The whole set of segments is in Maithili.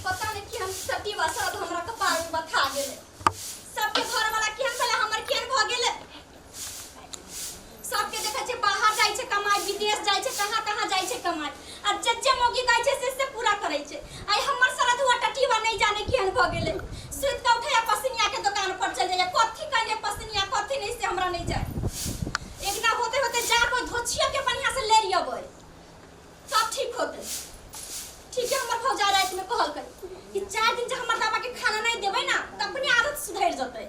पता नहीं कि हम सटी वासा तो हमरा कपार में बथा गेलै। सबके घर वाला केहन भेलै, हमर केहन भऽ गेलै। सबके देखै छै बाहर जाइ छै कमाइ, विदेश जाइ छै, कहाँ कहाँ जाइ छै कमाइ, आ जे जे मौगी कहै छै से से पूरा करै छै। आइ हमर सरधुआ टटीवा नहि जाने केहन भऽ गेलै। सुति कऽ उठैया, पसनिया के दोकान पर चलि जाइया। कथी कहलियै पसनिया, कथी नहि, से हमरा नहि जाय। एक दिना होते होते जा कऽ धोछियो के बढ़िया से लेरि अबै, सब ठीक होतै। ठीक है, हमर भौजा रातिमे कहलकै कि 4 दिन जे हमर बाबा के खाना नहि देबै ना तऽ अपने आदत सुधरि जेतै,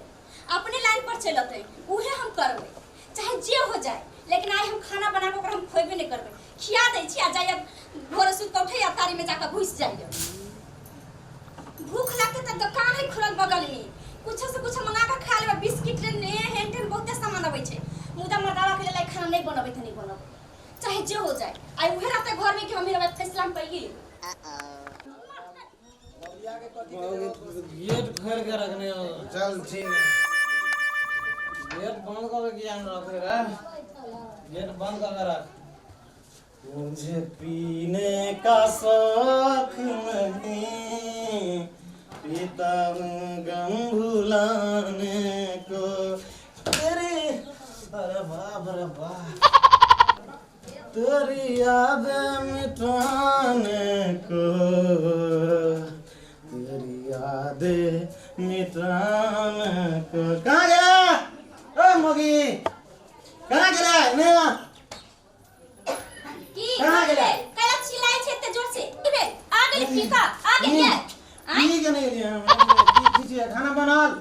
अपने लाइन पर चलि अतै। उहे हम करबै, चाहे जे हो जाए, लेकिन आइ हम खाना बना कऽ ओकरा हम खोएबे नहि करबै। खिया दै छी आ जाइए भोरे सुति कऽ उठैया, तारीमे जाकऽ घुसि जाइए। भूख लगतै तऽ दोकान है खुलल बगलमे, कुछो से कुछो मंगा कऽ खा लेबै। बिस्किट ने हेन टेन बहुते सामान अबै छै, मुदा मर्दावा के लेल आइ खाना नहि बनबै तऽ नहि बनबै, चाहे जे हो जाए। आइ उहे रहतै घरमे कि हमही रहबै, फैसला हम कैये लेबै। गेट खोल के रखने हो। चल ठीक है। गेट बंद करके किया नहीं रखे रे? गेट बंद करके रख। मुझे पीने का शौक नहीं, पीता हूँ गम भुलाने को तेरे। अरे बाप रे बाप, तेरी यादें मिटाने को, तेरी यादें मिटाने को। कहाँ गया ओ मोगी? कहाँ गया ने? की कहाँ गेलै? कैला चिल्लाइ छै एते जोर से? की भेल? आ गेली फीका आ गेलियै आँय? पी के नहीं लिए हम। की चीज है? खाना बनाल?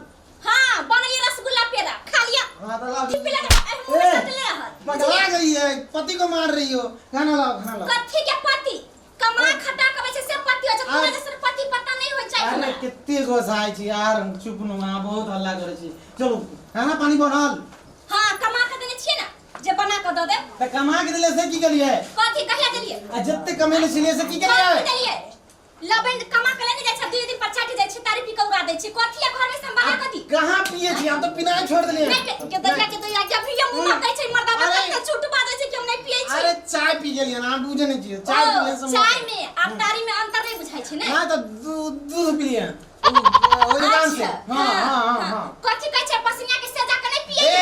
हाँ, बनलियै रसगुल्ला पेड़ा, खा लिया। हाँ तो लाओ। ठीक पिला के मुँह में ए, सटले रहत। पगला गई है, पति को मार रही हो। खाना लाओ, खाना लाओ। कथी के पति? कमा खटा के छै से पति होइ छै। तोरा अरे। जैसन पति पता नहीं होइ छै अरे हमरा। कते गोसाइ छी यार, चुप न, अहाँ बहुत हल्ला करै छी। चलू, खाना पानी बनल? हाँ, कमा के देने छियै ने जे बना के दऽ देब। तऽ कमा के देले से की केलियै? कथी कहिया देलियै? आ जते कमेले छलियै से की कथी केलियै? देलियै? लबन कमा के लेने जाइ छै, 2 दिन पर चाटि जाइ छै, तारी पी के उड़ा दै छै। कथी है घर में से हम बना के दी? कहाँ पिए छी? हम तऽ पिनाइ छोड़ देलियै। नहीं के के दरिया के दरिया के भी मुंह में कहै छै मर्दावा। अरे। कते झूठ बाजै छै कि हम नहीं पियै छी। अरे चाय पी गेलियै ना, अहाँ बुझै नहि छियै। चाय ओ, पीले से चाय में आ तारी में अंतर नहीं बुझाइ छै ने? ना तऽ दूध दूध पिलियै ओहि दुकान से। अच्छा, हाँ हाँ हाँ हाँ। कथी कहै छै पसिनिया के से जाके नहीं पियै? ए,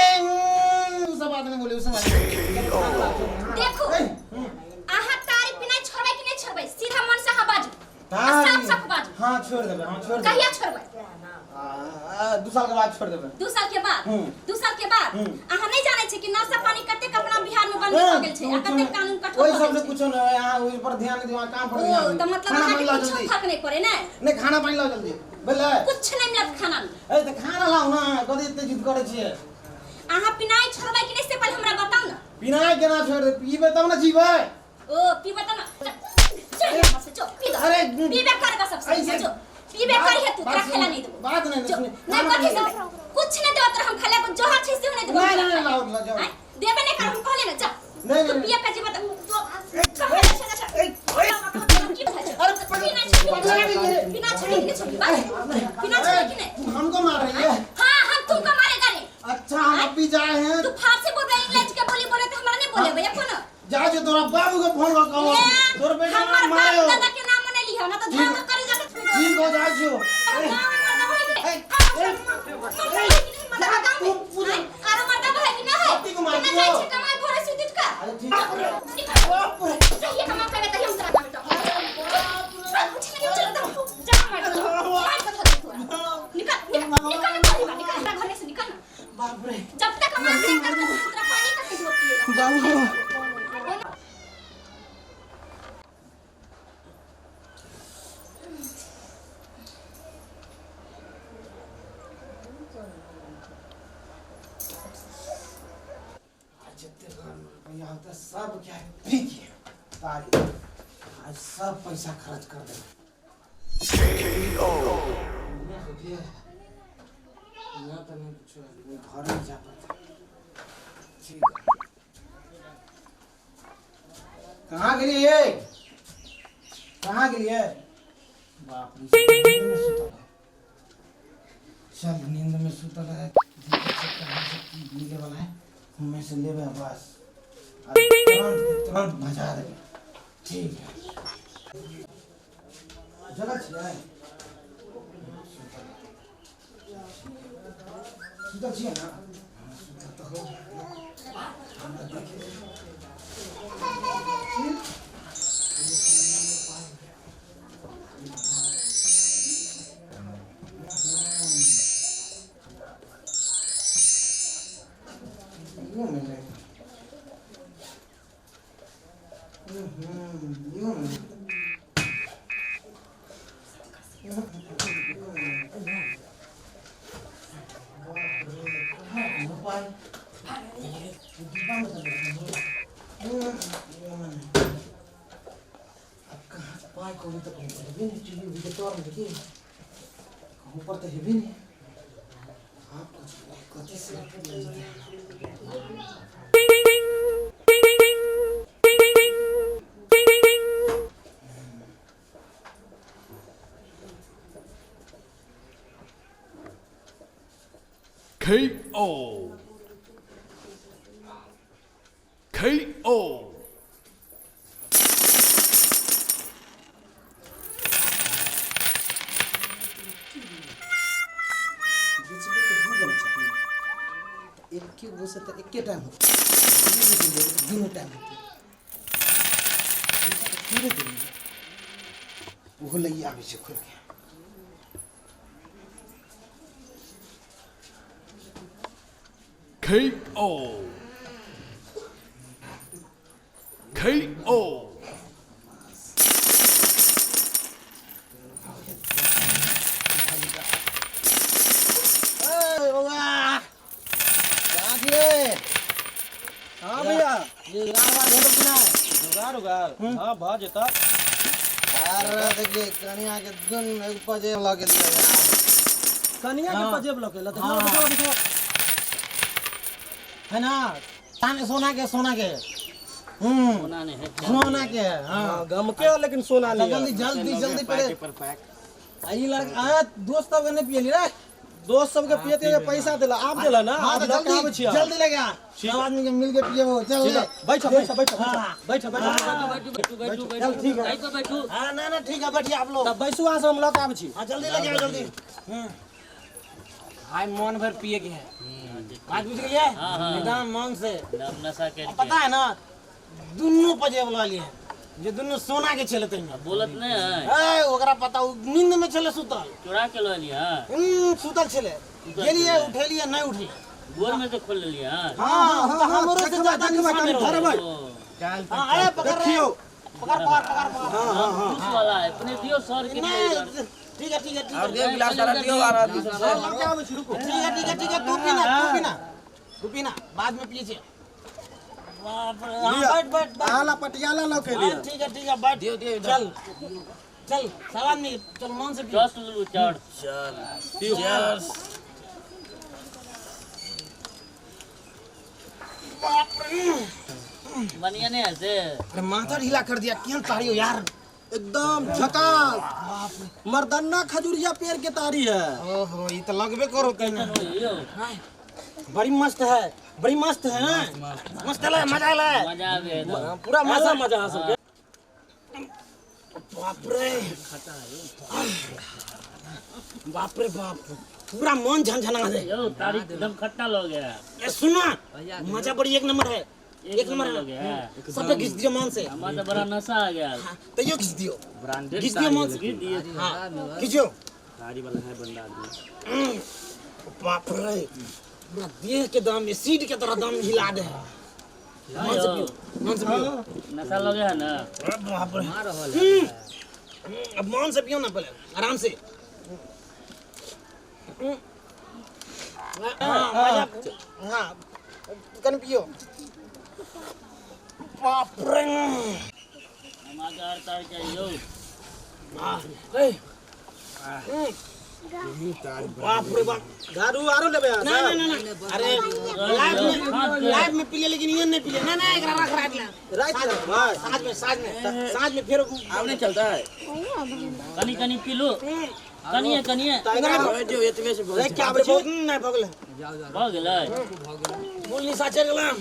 उ सब बात नहीं बोले, उ सब बात नहीं। देखू। ए, अहाँ तारी पिनाइ छोड़बै कि नहि छोड़बै? सीधा मन से अहाँ बाजू आ साफ साफ बाजू। हाँ, छोड़ देबै, हाँ, छोड़ देबै। कहिया छोड़बै? 2 साल के बाद छोड़ देबै। 2 साल के बाद? 2 साल के बाद? अहाँ नहि जानै छी कि नशा पानी कतेक अपना बिहार में बंद भऽ गेल छै आ कतेक कानून कठोर ओहि भऽ सबसे गेल छै। कुछो नहीं, अहाँ ओहि पर ध्यान नहीं दियौ, अहाँ काम पर ओ ध्यान दियौ। तऽ मतलब खाना अहाँके पानी लाओ कुछो जल्दी। फर्क नहि पड़े ने? नहीं, खाना पानी लाओ जल्दी, बुझलै? कुछ नहि मिलत खाना में। ए, तऽ खाना लाओ ना, कथी एते जिद करै छियै? अहाँ पिनाइ छोड़बै कि नहि से पहिले हमरा बताउ ने। पिनाइ केना छोड़ दे? पीबै तब ने जीबै। ओ, पीबै तब ने। चल यहाँ से, जो पी दो। अरे, पीबे करबा सबसे। ऐसे- जो पीबे करी है तू, तोरा बात खेला नहीं देबो। बात नहीं जो सुनी। नहीं, कथी से कुछ नहीं देबो तोरा हम खेला को, जोहर छै से नहीं देबो। नहीं, नहीं, नहीं, लाओ, लाओ, जाओ। आँय, देबे नहीं कर, हम कहले ना, जा। नहीं, तू नहीं, पिए के जीवा तो कहे ना छै ना। ए, की बुझाइ छै? अरे, बिना छोड़ी पगला गई है। बिना छोड़ी कि नहीं छोड़ी बात? बिना छोड़ी कि नहीं? तू हमको मार रही है? हाँ, हम तुमको मारेगा नहीं। अच्छा, हम अभी जाए हैं। तू फारसी बोल रहा, इंग्लिश के बोली बोले तो हमरा नहीं बोले भैया कोनो। जा जो तोरा बाबू के फोन कर कहो ए, तोर बेटा हमर के बाप मारे हो। दादा के नाम नहीं लिहा ना तो धागा करे जाके छोड़ दो। ठीक हो जा जो। गाँव में मर्दा भाई के- ए, हाँ, ए, मर्दा भाई कि नहीं, मर्दा जा, गाँव में? तू पूरे- आरो मर्दा भाई कि ना है? पति को मार केना दियो। जाइ छै कमाइ भोरे सुति उठि कऽ? अरे ठीक है। निकल। बाप रे। जहिया कमा के तहिया हम तोरा गाँव में टोकबै। चल, उठ, निकल, चल, चल, जा मार दे। मार के धर दे तोरा। निकल, निकल, निकल ना, परिवार, निकल, हमरा घरे से निकल ना। बाप रे। जब तक हम नहीं करते तोरा पानी तक नहीं पिएगा। बाबू। आज जते घर में रुपया होता है, सब क्या है पी के तारी। आज सब पैसा खर्च कर देना। यहाँ तो नहीं कुछ है, घर में जा पाता। ठीक है, कहाँ के लिए, कहाँ के लिए? बाप रे, नींद में सुतल है। चल, नींद में सुतल है। देखै छियै कहाँ से की मिले वाला है, हमें से लेबे बस आ तुरंत तुरंत भजा देबे। ठीक है। जगह छियै सुतल छियै ना सुतल तऽ हो हमरा देखे इहो मिल जाएगा। इहो मिल पाइ कौड़ी तऽ कहीं हेबे नहीं टीवी उवी के तर में देखी कहूँ पर तऽ हेबे नहीं आप कथी से KO. KO. बेचबै तऽ दू गो ने चाही तऽ एके गो से तऽ एके टाइम होतै दू गो लेबै तऽ दुनू टाइम होतै पैसा तऽ थोड़े देबै ओहो लैए आबै छै खोलि कऽ KO. KO. ए बौआ कहाँ छियै हाँ भैया ये जुगाड़ उगाड़ भेल कि नहि जुगाड़ उगाड़ हाँ भऽ जेता अरे देखिए कनिया के दुन एक पजे लऽ गेलियै यार कनिया के हाँ। पजेब लऽ के हाँ। दिखाओ दिखाओ दिखाओ है ना ताने सोना के सोना के सोना के है हाँ गमके है, लेकिन सोना नहीं जल्दी है। जल्दी जल्दी पहले आ ई लड़का आ दोस्त सब के नहीं पियली रे दोस्त सबके पियते है, पैसा देला आप देला ना हाँ आप तो लऽ के जल्दी आबै छियै जल्दी लेके आ सब आदमी के मिल के पिएबो चल ठीक ले है, बैठो बैठो बैठो हाँ। बैठो बैठो चल ठीक है हाँ ना ना ठीक है बैठिए आप लोग तब बैसू अहाँ सब हम लऽ के आबै छी हाँ जल्दी लेके आओ जल्दी भाई मन भर पिए के है बात बुझ गेलिए एकदम मन से नशा कर पता है ना दुनू पजेब लऽ लिए जे दुनू सोना के छले तहिमे बोलत नहीं है ए ओकरा पता उ नींद में छले सुतल चुरा के लऽ लिया सुतल छले गेलिए उठेलिए नहीं उठले गोर में तो खोल लिया हाँ हाँ हमरो से ज्यादा देखबै कनी धरबै हाँ ए पकड़ रे देखियौ पकड़ पकड़ पकड़ पकड़ जूस वाला है अपने दियो सर के नहीं ठीक है ठीक है ठीक है और गिलास सारा दियो और लऽ के आबै छी रुको ठीक है ठीक है ठीक है तू पीना तू पीना तू पीना बाद में पिए छे बाप रे हाँ बैठ बैठ बैठ आला पटियाला लऽ के हाँ, लिए ठीक है ठीक है बैठ चल चल सब आदमी चल मन से पियो चस लू चढ़ बाप रे बढ़िया नहीं है से अरे माथा ढीला कर दिया क्यों तारी हो यार एकदम झकास मर्दाना खजुरिया पेड़ के तारी है ओहो ये तो लगबे करो कहीं यो बड़ी मस्त है बड़ी मस्त है ना मस्त है मजा आला है मजा आवे है तो हाँ, पूरा मजा मजा मजा अहाँ सबके बाप रे बाप रे बाप पूरा मन झनझना दे यो तारीख एकदम खट्टा लग गया ए सुनो मजा बड़ी एक नंबर है एक नंबर लग है गया सबके घिस दियो मन से हमारा तो बड़ा नशा आ गया तो यो घिस दियो ब्रांडेड घिस दियो मन से घिस दिए हाँ घिसियो गाड़ी वाला है बंदा आदमी बाप रे पूरा देह के दम एसिड के तरह दम हिला दे है मन से पियो मन से पियो नशा लगे है ना अरे बाप रे अब मन से पियो ना पहले आराम से हाँ मजा हाँ कन पियो बाप रे हमारा और तार चाहिए यो हाँ, ए, बाप रे बाप दारू आरो लेबै अहाँ ना सब? ना ना ना अरे लाइफ में लाइफ में पी ले लेकिन ये नहीं पी ले ना ना एकरा रख रात ले राति रखबै साँझ में साँझ में साँझ में फिर आब नहि चलतै कनी कनी पी लो कनिए कनिए एकरा रखि के आबै छी बहुत नहीं भगले भऽ गेलै फूल निशा चढ़ गेलम।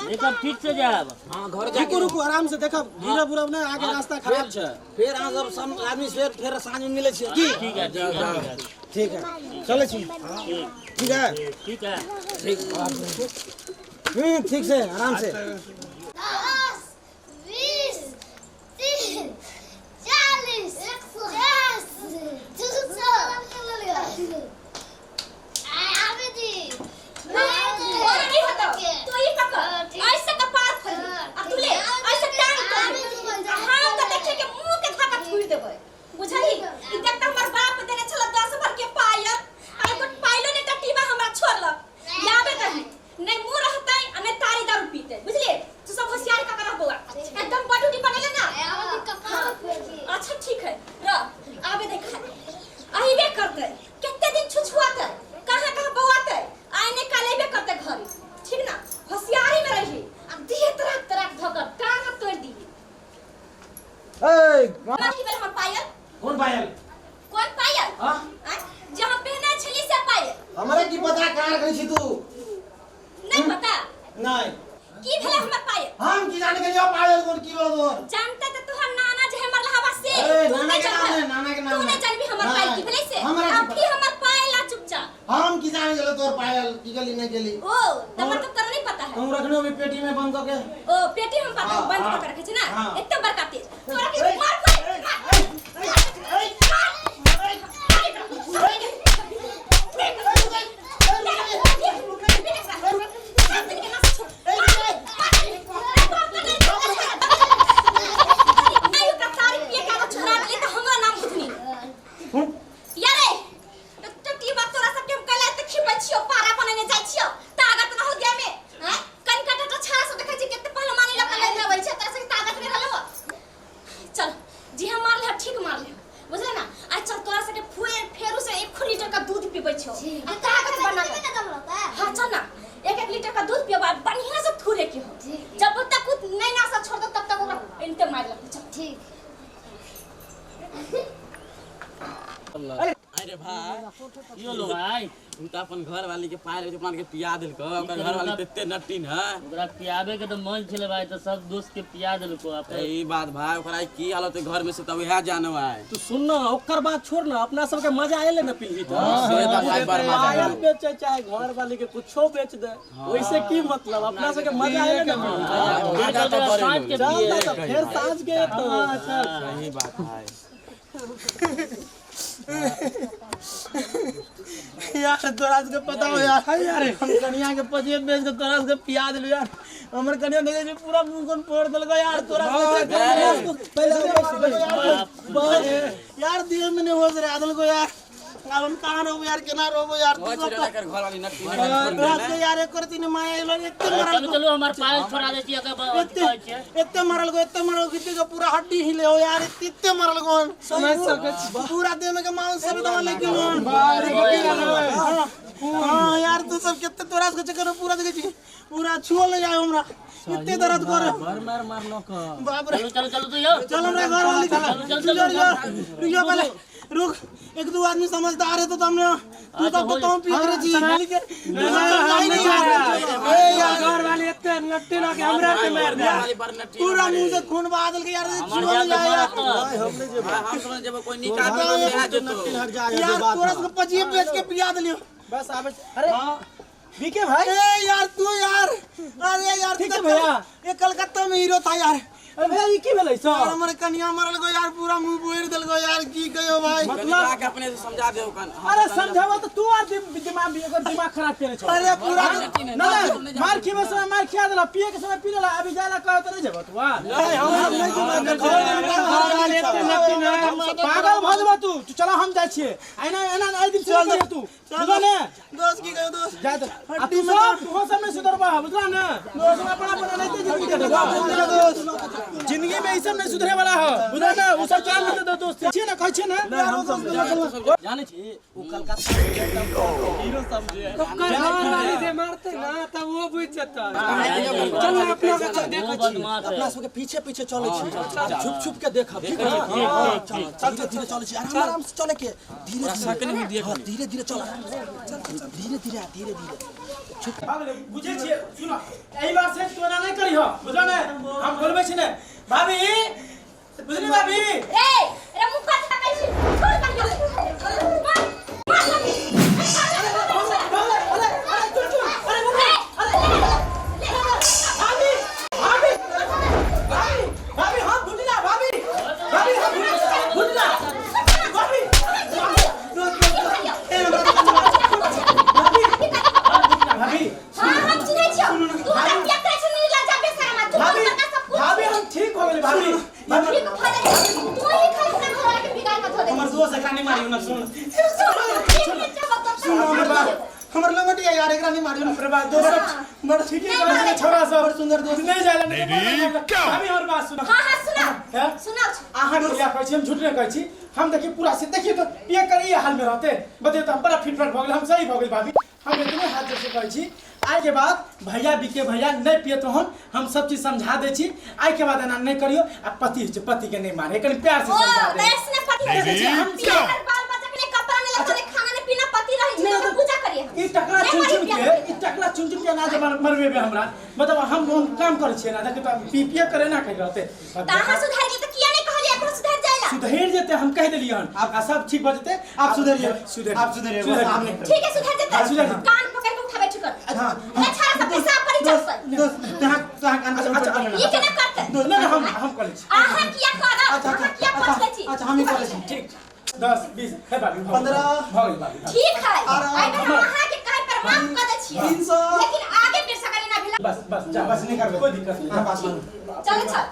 देखब ठीक से जायब। हां, घर जाके। रुकू रुकू, आराम से देखब, गिरब उरब नहि, आगे रास्ता खराब छै। फेर अहाँ सब सब आदमी फेर फेर साँझ में मिलै छियै की? ठीक है, ठीक है, ठीक है। ठीक है, चलै छी। ठीक है। ठीक है। ठीक। ठीक से, आराम से। 10, 20, 30, 40, 110, 200। आबे दी। तोरा नहीं होतो, तू ई पकड़, ऐसे कपार फोड़ आ तू ले ऐसे टांग तोड़। आ हम त देखे के मुंह के धागा थुड़ देबै, बुझली? ई देख त हमर बाप देने छल 10 भर के पायल, आ एगो पायलो ने टटीबा हमरा छोड़लक। याबे दही नहीं मुंह रहतै आ नहीं तारी दारू पीतै, बुझलिए? तू सब होशियार का रह बौआ, एकदम बडूडी बनेले ना। अच्छा ठीक है, रह आबे दे खा। अहिबे करतै, कते दिन छुछुआतै, कहाँ कहाँ बौआतै, आइने कालेबे करतै घरे, ठीक ना? होशियारी में रही आ देह तराक तराक धकर टांग तोड़ दी। ए, हमरा की भेल हमर पायल? कोन पायल? कोन पायल? हाँ? आँय? जे हम पहने छली से पायल। हमरा की पता कहाँ रखने छी तू? नहीं पता? नहीं। की भेल हमर पायल? हम की जाने गेलियो पायल कोन की भेल तोहर? जानता त तोहर नाना जे हमर लहवा से। ए, तू नाना नहीं के नाम जानबा। है, नाना के नाम तू है। नहीं जानबी हमर पायल की भेलै से। हमरा की अब पता? भी हमर पायल आ चुपचाप। हम की जाने गेलो तोहर पायल की गेली नहीं गेली। ओ त मतलब तोरा नहीं पता है। तुम रखने भी पेटी में बंद करके। ओ पेटी हम पता हाँ, बंद हाँ, कर रखे छी ना। हाँ। एते बड़का तेज तोरा के ए, मार पड़े, मार, चल जी, हम मारले ठीक मारले, बुझले ना? आ चल, तोरा सबके फेरू से 1 लीटर का दूध पीबै छौ आ ताकत बना के। हाँ चल ना, 1-1 लीटर का दूध पियबा, बढ़िया से थूरे के हो। जब तक उ नहीं ना सा छोड़ दो तब तक ओकरा इनते मार लगते। चल ठीक। अरे भाई, यो लो भाई। उ त अपन घर वाली के पायल अपना के पिया देलको, ओकर घर वाली तेते नटीन है। ओकरा पियाबे के तो मन छले भाई, तो सब दोस्त के पिया देलको आप। ई बात भाई, ओकरा की हालत है घर में से तब इहा जानो आए। तू सुन ना, ओकर बात छोड़ ना, अपना सबके मजा आयल ना पीली तो। से त भाई बड़ मजा पायल आयल। बेचे चाहे घर वाली के कुछो बेच दे, वैसे की मतलब, अपना सबके मजा आयल ना पीली। मजा त बड़े साँझ के चल पिए। ना तो फिर साँझ के तो। सही बात भाई। यार तोरा सबके पता हो यार, यार हम कनिया के पजिए बेच के तोरा सबके पिया देलु यार। हमर कनिया देखे छी पूरा मुंह कोन फोड़ देलको यार तोरा सबके। पहले यार दिल में नहीं होश रहा देलको यार। अब हम कहाँ रहबो यार, केना रहबो यार? तू सब ओकर घर वाली नटीन है। तोरा सबके यार एक करती ने माया एलो, एते मारल। चलू चलू, हमार पायल छोड़ा दे छी एकर बाद कहै छियै। एते मारल गो, एते मारल गो, के पूरा हड्डी हिले हो यार, एते एते मारल गो, पूरा देह में के मांस सब दवा लेके गेलो। हां यार, तू सब केते तोरा सबके चक्कर में पूरा देखै छी पूरा छुअल नहीं जाय हमरा, एते दर्द करे। मार मार मारलो क। बाप रे। चलू चलू चलू तू यो। चल हमरा घर वाली चल। चल, चल रुक जा, पहले रुक, एक दो आदमी समझदार है तो तुमने तू तब तो तुम पी करे छी नहीं यार। ए यार घर वाली एते नट्टी ना के हमरा के मार दे। वाली बड़ नटीन। पूरा मुंह से खून बहा देलकै यार, छुअल जाय यार। हम समझ जब कोई निकाल के ले आ जेतो। यार तोरा सबके पचिए बेच के पिया देलियो। बस आबे। अरे बीके भाई। ए यार तू यार, अरे यार ठीक तू है तो भैया। ये कलकत्ता में हीरो था यार। अरे भैया ई की भेलै यार सर? हमर कनिया मरल गो यार, पूरा मुंह बोर देल गो यार, की कहियो भाई? मतलब के अपने से समझा देओ कन। अरे समझावा तो तू आर दिमाग एकर दिमाग खराब केने छौ। अरे पूरा ना ना, मार खिबे समय मार खिया देला, पिए के समय पी लेला, अभी जाला कहे त नहीं जेबो तू आ। नहीं, हम सब नहीं जेबै। पागल भ जेबा तू, तू चला हम जाइ छियै। एना एना एहि दिन चल तू, बुझला ने? दोस्त की कहियो दोस्त? जा त आ तू सब तू सब नहीं सुधरबा, बुझला ने? दोस्त अपन अपन एनाहिते जिंदगी कटेबा। जिंदगी में ई सब नहीं सुधरे वाला है, बुझला ने? उ सब काम नहीं दे दोस्त छियै ना, कहै छियै ना। जाने छी उ कलकत्ता के हीरो समझे। घर वाली से मारते ना। ना त वो बुझ जेतै। चल ना अपना के चल देखै छी। अपना सबके पीछे पीछे चलै छी, छुप छुप के देखब, ठीक है? चल चल, धीरे धीरे चलै छी, आराम आराम से चले के, धीरे धीरे, हाँ, धीरे धीरे चल, चल चल, धीरे धीरे आ, धीरे धीरे। बुझै छियै, सुनो, एहि बार से तू एना नहि करिह, बुझल ने? हम बोलबै छी ने भाभी, बुझली भाभी? रे रे, मुँह कट तकै छी, छोड़ करियो, मार मार भाभी। अरे अरे अरे, चुप चुप, अरे मम्मी, अरे भाभी, भाभी, भाभी, भाभी, हम भुजला, भाभी, भाभी, हम भुजला, भाभी, भाभी। हां, हम चिन्है छियौ, तू हमरा किया कहै छी निर्लज्ज बेशर्म? तू भाभी, बड़का सब कुछ भाभी, हम ठीक हो गेली भाभी, भाभी। ठीक भऽ जाइ छै, तू ही खाली हमरा घरवाला के बिगाड़ के धो दे। हमर दोस्त, एकरा नहीं मारियो ना, सुन। सुन, हमर बात, हमर लंगटिया यार, एकरा नहीं मारियो ना। प्रभा दोस्त बड़ ठीक है, कहै छै छोरा सब बड़ सुंदर दोस्त। नहीं जाला नहीं। Ready, go! भाभी, हमर बात सुन। हां हां, सुना। हैं? सुनाओ। अहाँ किया कहै छी? हम झूठ नहि कहै छी। हम देखिए पूरा से देखिए तो ये कर ये हाल में रहते बते तो हम बड़ा फिट फाट भऽ गेल, हम सही भऽ गेल भाभी। हम इतने हाथ जोड़ से कहै छी, आइ के बाद भैया बीके भैया नहि पियत हम सब चीज समझा दै छी। आइ के बाद एना नहि करियो आ पति छै, पति के नहि मारे, कनि प्यार से ओ समझा दे। दैस ने पति Ready, हम go! बाल बच्चा के कपड़ा ने लत्ता ने खाना ने पीना, पति रहै छै तो पूजा करिए हम। ई टकला नहि चुन मरी चुन पिया के करिए। ई टकला चुन चुन के अनाज मरबेबे हमरा। मतलब हम काम करै छियै ना, देखियौ तऽ पी पिए करे ना कहि रहते। त अहाँ सुधर गेल त किया नहि कहलियै एकरो सुधर जाइला? सुधरि जेतै, हम कहि देलियै हन, आ सब ठीक भऽ जेतै। आप सुधरिए। सुधरि, आप सुधरिए, बस सुधरि। आप नहीं करबै। ठीक है, सुधर जेतै। हाँ, सुधर जेतै। कान पकड़ के उठाबै ठीक कर। हाँ। ए छाड़ा सब पेशाब पड़ी चलतै। दोस्त, तहाँ तहाँ कान अच्छा, अच्छा, ई केना करतै? नहि नहि, हम करै छी। अहाँ किया करब? अच्छा, अहाँ किया अच्छा, पछतै छी? अच्छा, हम ही करै छी। ठीक, 10 20 हे भाभी, भऽ गेल। 15, भऽ गेल भाभी। ठीक है, आराम। आइ बेर हम अहाँ के कहे पर माफ कर दै छियै, 300। लेकिन आगे बेर सकरी ना भेला। बस बस, जा। बस, नहीं करबै। कोई दिक्कत नहीं। हाँ, बात मानू। चल चल।